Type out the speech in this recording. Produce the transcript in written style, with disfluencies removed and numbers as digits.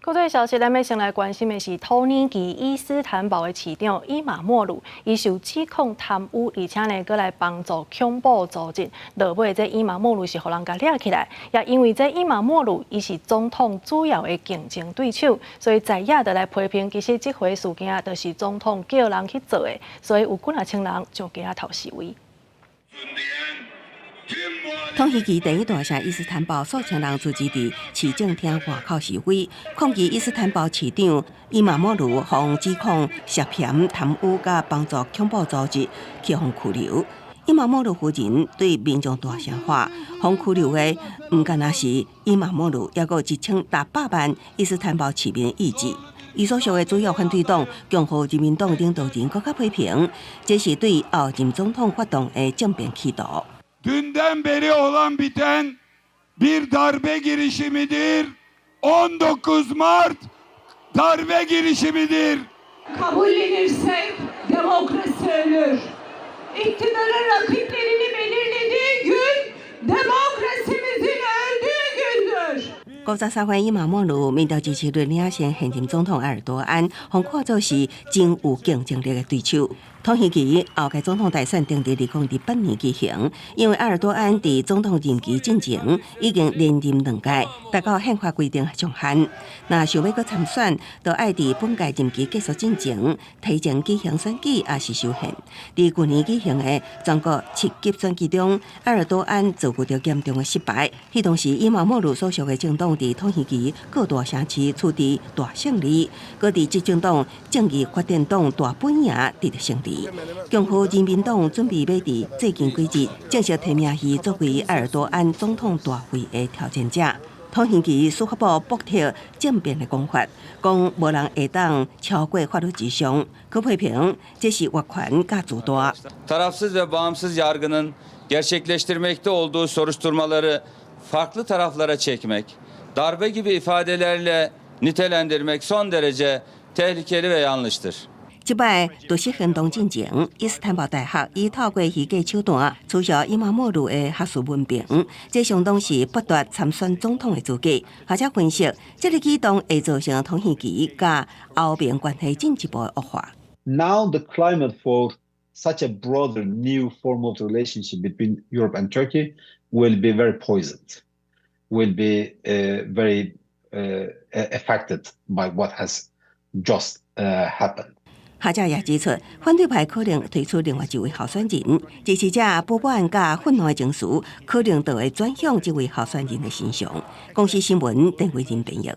國際消息，咱欲先來關心的是土耳其伊斯坦堡的市長伊馬莫魯，伊受指控貪污，而且呢，閣來幫助恐怖組織。落尾這伊馬莫魯是予人共掠起來，也因為這伊馬莫魯伊是總統主要的競爭對手，所以在野就來批評，其實這回事件就是總統叫人去做的，所以有幾若千人上街頭示威。土耳其第一大城伊斯坦堡數千人聚集佇市政廳外口示威，抗議伊斯坦堡市長伊馬莫魯予指控涉嫌貪污佮幫助恐怖組織去予拘留。伊馬莫魯夫人對民眾大聲喊，予拘留的毋干焦是伊馬莫魯，猶閣有1600萬伊斯坦堡市民的意志。伊所屬的主要反對黨共和人民黨領導人閣較批評，這是對後任總統發動的政變企圖。 Dünden beri olan biten bir darbe girişimidir. 19 Mart darbe girişimidir. Kabullenirsek demokrasi ölür. İktidarın rakiplerini belirlediği gün demokrasimizin öldüğü gündür. 53歲伊馬莫魯民調支持率領先現任總統埃爾多安，予看做是真有競爭力的對手。土耳其後屆總統大選定佇2028年舉行，因為埃爾多安佇總統任期進前已經連任兩屆，達到憲法規定上限。若想欲閣參選，就愛佇本屆任期結束進前提前舉行選舉，抑是修憲。佇舊年舉行的全國七級選舉中，埃爾多安遭遇著嚴重的失敗。彼當時，伊馬莫魯所屬的政黨佇土耳其各大城市取得大勝利，閣佇執政黨正義發展黨大本營得著勝利。共和人民黨準備欲佇最近幾日正式提名伊作為埃爾多安總統大位的挑戰者。土耳其司法部駁斥政變的講法，講無人會當超過法律之上，閣批評這是越權佮自大。 Tarafsız ve bağımsız yargının gerçekleştirmekte olduğu soruşturmaları farklı taraflara çekmek, darbe gibi ifadelerle nitelendirmek son derece tehlikeli ve yanlıştır. 這擺特殊行動進前，伊斯坦堡大學以透過虛假手段取消伊馬莫魯的學士文憑，這相當是剝奪參選總統的資格。學者分析，這個舉動會造成土耳其佮歐盟關係進一步的惡化。 Now the climate for such a broader new form of relationship between Europe and Turkey will be very poisoned, will be very affected by what has just happened. 學者也指出，反對派可能推出另外一位候選人，支持者不滿佮憤怒的情緒，可能就會轉向這位候選人的身上。公視新聞，鄧慧仁編譯。